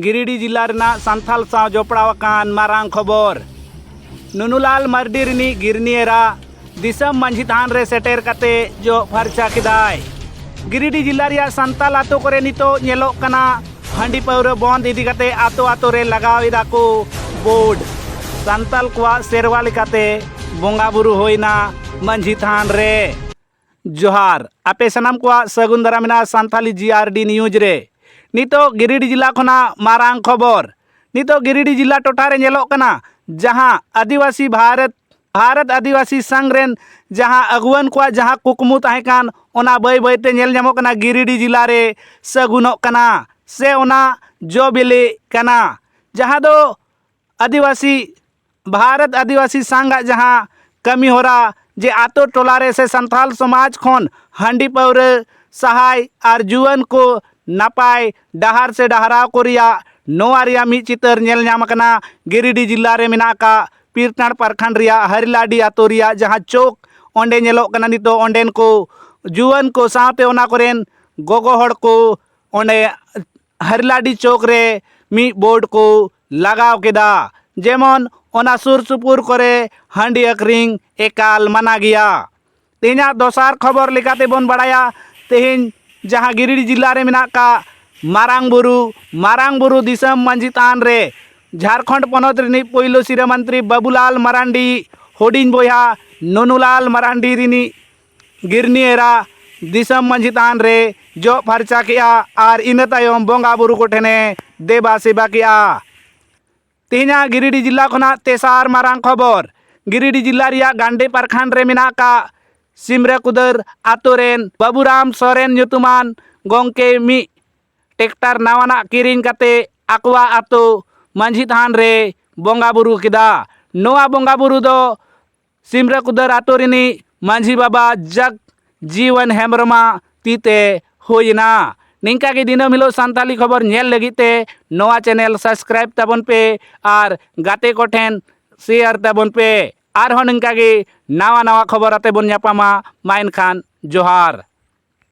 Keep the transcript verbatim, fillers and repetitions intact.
ᱜᱤᱨᱤᱰᱤ ᱡᱤᱞᱟ ᱨᱮᱱᱟᱜ ᱥᱟᱱᱛᱷᱟᱞ ᱥᱟᱶ ᱡᱚᱯᱲᱟᱣ ᱟᱠᱟᱱ ᱢᱟᱨᱟᱝ ᱠᱷᱚᱵᱚᱨ᱾ ᱱᱩᱱᱩᱞᱟᱞ ᱢᱟᱨᱰᱤ ᱨᱤᱱᱤᱡ ᱜᱤᱨᱱᱤ ᱮᱨᱟ ᱫᱤᱥᱚᱢ ᱢᱟᱹᱡᱷᱤ ᱛᱷᱟᱱ ᱨᱮ ᱥᱮᱴᱮᱨ ᱠᱟᱛᱮ ᱡᱚᱜ ᱯᱷᱟᱨᱪᱟ ᱠᱮᱫᱟᱭ᱾ ᱜᱤᱨᱤᱰᱤ ᱡᱤᱞᱟ ᱨᱮᱭᱟᱜ ᱥᱟᱱᱛᱟᱞ ᱟᱛᱳ ᱠᱚᱨᱮ ᱱᱤᱛᱚᱜ ᱧᱮᱞᱚᱜ ᱠᱟᱱᱟ ᱦᱟᱺᱰᱤ ᱯᱟᱹᱣᱨᱟᱹ ᱵᱚᱱᱫ ᱤᱫᱤ ᱠᱟᱛᱮ ᱟᱛᱳ ᱟᱛᱳ ᱨᱮ ᱞᱟᱜᱟᱣ ᱮᱫᱟ ᱠᱚ ᱵᱳᱨᱰ᱾ ᱥᱟᱱᱛᱟᱞ ᱠᱚᱣᱟᱜ ᱥᱮᱨᱣᱟ ᱞᱮᱠᱟᱛᱮ ᱵᱚᱸᱜᱟ ᱵᱩᱨᱩ ᱦᱩᱭᱱᱟ ᱢᱟᱹᱡᱷᱤ ᱛᱷᱟᱱ ᱨᱮ᱾ ᱡᱚᱦᱟᱨ, ᱟᱯᱮ ᱥᱟᱱᱟᱢ ᱠᱚᱣᱟᱜ ᱥᱟᱹᱜᱩᱱ ᱫᱟᱨᱟᱢ ᱢᱮᱱᱟᱜᱼᱟ ᱥᱟᱱᱛᱷᱟᱞᱤ ᱡᱤ ᱟᱨ ᱰᱤ ᱱᱤᱭᱩᱡᱽ ᱨᱮ᱾ ᱱᱤᱛᱚᱜ ᱜᱤᱨᱤᱰᱤ ᱡᱤᱞᱟ ᱠᱷᱚᱱᱟᱜ ᱢᱟᱨᱟᱝ ᱠᱷᱚᱵᱚᱨ᱾ ᱱᱤᱛᱚᱜ ᱜᱤᱨᱤᱰᱤ ᱡᱤᱞᱟ ᱴᱚᱴᱷᱟ ᱨᱮ ᱧᱮᱞᱚᱜ ᱠᱟᱱᱟ ᱡᱟᱦᱟᱸ ᱟᱹᱫᱤᱵᱟᱹᱥᱤ ᱵᱷᱟᱨᱚᱛ, ᱵᱷᱟᱨᱚᱛ ᱟᱹᱫᱤᱵᱟᱹᱥᱤ ᱥᱟᱝ ᱨᱮᱱ ᱡᱟᱦᱟᱸ ᱟᱹᱜᱩᱣᱟᱹᱱ ᱠᱚᱣᱟᱜ ᱡᱟᱦᱟᱸ ᱠᱩᱠᱢᱩ ᱛᱟᱦᱮᱸ ᱠᱟᱱ, ᱚᱱᱟ ᱵᱟᱹᱭ ᱵᱟᱹᱭ ᱛᱮ ᱧᱮᱞ ᱧᱟᱢᱚᱜ ᱠᱟᱱᱟ ᱜᱤᱨᱤᱰᱤ ᱡᱤᱞᱟ ᱨᱮ ᱥᱟᱹᱜᱩᱱᱚᱜ ᱠᱟᱱᱟ ᱥᱮ ᱚᱱᱟ ᱡᱚ ᱵᱤᱞᱤᱜ ᱠᱟᱱᱟ᱾ ᱡᱟᱦᱟᱸ ᱫᱚ ᱟᱹᱫᱤᱵᱟᱹᱥᱤ, ᱵᱷᱟᱨᱚᱛ ᱟᱹᱫᱤᱵᱟᱹᱥᱤ ᱥᱟᱝ ᱟᱜ ᱡᱟᱦᱟᱸ ᱠᱟᱹᱢᱤ ᱦᱚᱨᱟ ᱡᱮ ᱟᱛᱳ ᱴᱚᱞᱟ ᱨᱮ ᱥᱮ ᱥᱟᱱᱛᱟᱞ ᱥᱚᱢᱟᱡᱽ ᱠᱷᱚᱱ ᱦᱟᱺᱰᱤ ᱯᱟᱹᱣᱨᱟᱹ ᱥᱟᱦᱟᱭ ᱟᱨ ᱡᱩᱣᱟᱹᱱ ᱠᱚ ᱱᱟᱯᱟᱭ ᱰᱟᱦᱟᱨ ᱥᱮ ᱰᱟᱦᱟᱨᱟᱣ ᱠᱚ ᱨᱮᱭᱟᱜ ᱱᱚᱣᱟ ᱨᱮᱭᱟᱜ ᱢᱤᱫ ᱪᱤᱛᱟᱹᱨ ᱧᱮᱞ ᱧᱟᱢ ᱟᱠᱟᱱᱟ ᱜᱤᱨᱤᱰᱤ ᱡᱤᱞᱟ ᱨᱮ ᱢᱮᱱᱟᱜ ᱟᱠᱟᱫ ᱯᱤᱨᱛᱟᱲ ᱯᱨᱚᱠᱷᱚᱸᱰ ᱨᱮᱭᱟᱜ ᱦᱟᱨᱤᱞᱟᱰᱤ ᱟᱛᱳ ᱨᱮᱭᱟᱜ ᱡᱟᱦᱟᱸ ᱪᱚᱠ, ᱚᱸᱰᱮ ᱧᱮᱞᱚᱜ ᱠᱟᱱᱟ ᱱᱤᱛᱚᱜ ᱚᱸᱰᱮᱱ ᱠᱚ ᱡᱩᱣᱟᱹᱱ ᱠᱚ ᱥᱟᱶᱛᱮ ᱚᱱᱟ ᱠᱚᱨᱮᱱ ᱜᱚᱜᱚ ᱦᱚᱲ ᱠᱚ ᱚᱸᱰᱮ ᱦᱟᱨᱞᱟᱰᱤ ᱪᱚᱠ ᱨᱮ ᱢᱤᱫ ᱵᱳᱨᱰ ᱠᱚ ᱞᱟᱜᱟᱣ ᱠᱮᱫᱟ, ᱡᱮᱢᱚᱱ ᱚᱱᱟ ᱥᱩᱨ ᱥᱩᱯᱩᱨ ᱠᱚᱨᱮ ᱦᱟᱺᱰᱤ ᱟᱹᱠᱷᱨᱤᱧ ᱮᱠᱟᱞ ᱢᱟᱱᱟ ᱜᱮᱭᱟ᱾ ᱛᱮᱦᱮᱧᱟᱜ ᱫᱚᱥᱟᱨ ᱠᱷᱚᱵᱚᱨ ᱞᱮᱠᱟᱛᱮ ᱵᱚᱱ ᱵᱟᱲᱟᱭᱟ, ᱛᱮᱦᱮᱧ ᱡᱟᱦᱟᱸ ᱜᱤᱨᱤᱰᱤ ᱡᱤᱞᱟ ᱨᱮ ᱢᱮᱱᱟᱜ ᱟᱠᱟᱫ ᱢᱟᱨᱟᱝ ᱵᱩᱨᱩ, ᱢᱟᱨᱟᱝ ᱵᱩᱨᱩ ᱫᱤᱥᱚᱢ ᱢᱟᱹᱡᱷᱤ ᱛᱷᱟᱱ ᱨᱮ ᱡᱷᱟᱲᱠᱷᱚᱸᱰ ᱯᱚᱱᱚᱛ ᱨᱤᱱᱤᱡ ᱯᱩᱭᱞᱩ ᱥᱤᱨᱟᱹ ᱢᱚᱱᱛᱨᱤ ᱵᱟᱹᱵᱩᱞᱟᱞ ᱢᱟᱨᱟᱱᱰᱤ ᱦᱩᱰᱤᱧ ᱵᱚᱭᱦᱟ ᱱᱩᱱᱩᱞᱟᱞ ᱢᱟᱨᱟᱱᱰᱤ ᱨᱤᱱᱤᱡ ᱜᱤᱨᱱᱤ ᱮᱨᱟ ᱫᱤᱥᱚᱢ ᱢᱟᱹᱡᱷᱤ ᱛᱷᱟᱱ ᱨᱮ ᱡᱚᱜ ᱯᱷᱟᱨᱪᱟ ᱠᱮᱜᱼᱟ ᱟᱨ ᱤᱱᱟᱹ ᱛᱟᱭᱚᱢ ᱵᱚᱸᱜᱟ ᱵᱩᱨᱩ ᱠᱚᱴᱷᱮᱱᱮ ᱫᱮᱵᱟ ᱥᱮᱵᱟ ᱠᱮᱜᱼᱟ᱾ ᱛᱮᱦᱮᱧᱟᱜ ᱜᱤᱨᱤᱰᱤ ᱡᱤᱞᱟ ᱠᱷᱚᱱᱟᱜ ᱛᱮᱥᱟᱨ ᱢᱟᱨᱟᱝ ᱠᱷᱚᱵᱚᱨ, ᱜᱤᱨᱤᱰᱤ ᱡᱤᱞᱟ ᱨᱮᱭᱟᱜ ᱜᱟᱱᱰᱤ ᱯᱨᱚᱠᱷᱚᱸᱰ ᱨᱮ ᱢᱮᱱᱟᱜ ᱟᱠᱟᱫ ᱥᱤᱢᱨᱟᱹ ᱠᱩᱫᱟᱹᱨ ᱟᱛᱳ ᱨᱮᱱ ᱵᱟᱹᱵᱩᱨᱟᱢ ᱥᱚᱨᱮᱱ ᱧᱩᱛᱩᱢᱟᱱ ᱜᱚᱢᱠᱮ ᱢᱤᱫ ᱴᱮᱠᱴᱟᱨ ᱱᱟᱣᱟᱱᱟᱜ ᱠᱤᱨᱤᱧ ᱠᱟᱛᱮ ᱟᱠᱚᱣᱟᱜ ᱟᱛᱳ ᱢᱟᱹᱡᱷᱤ ᱛᱷᱟᱱ ᱨᱮ ᱵᱚᱸᱜᱟ ᱵᱩᱨᱩ ᱠᱮᱫᱟ᱾ ᱱᱚᱣᱟ ᱵᱚᱸᱜᱟ ᱵᱩᱨᱩ ᱫᱚ ᱥᱤᱢᱨᱟᱹ ᱠᱩᱫᱟᱹᱨ ᱟᱛᱳ ᱨᱤᱱᱤᱡ ᱢᱟᱹᱡᱷᱤ ᱵᱟᱵᱟ ᱡᱟᱜᱽ ᱡᱤᱣᱚᱱ ᱦᱮᱢᱵᱨᱚᱢᱟᱜ ᱛᱤ ᱛᱮ ᱦᱩᱭ ᱮᱱᱟ᱾ ᱱᱤᱝᱠᱟ ᱜᱮ ᱫᱤᱱᱟᱹᱢ ᱦᱤᱞᱳᱜ ᱥᱟᱱᱛᱟᱞᱤ ᱠᱷᱚᱵᱚᱨ ᱧᱮᱞ ᱞᱟᱹᱜᱤᱫ ᱛᱮ ᱱᱚᱣᱟ ᱪᱮᱱᱮᱞ ᱥᱟᱵᱥᱠᱨᱟᱭᱤᱵ ᱛᱟᱵᱚᱱ ᱯᱮ ᱟᱨ ᱜᱟᱛᱮ ᱠᱚᱴᱷᱮᱱ ᱥᱮᱭᱟᱨ ᱛᱟᱵᱚᱱ ᱯᱮ᱾ ᱟᱨᱦᱚᱸ ᱱᱤᱝᱠᱟ ᱜᱮ ᱱᱟᱣᱟ ᱱᱟᱣᱟ ᱠᱷᱚᱵᱚᱨ ᱟᱛᱮ ᱵᱚᱱ ᱧᱟᱯᱟᱢᱟ᱾ ᱢᱟ ᱮᱱᱠᱷᱟᱱ ᱡᱚᱦᱟᱨ᱾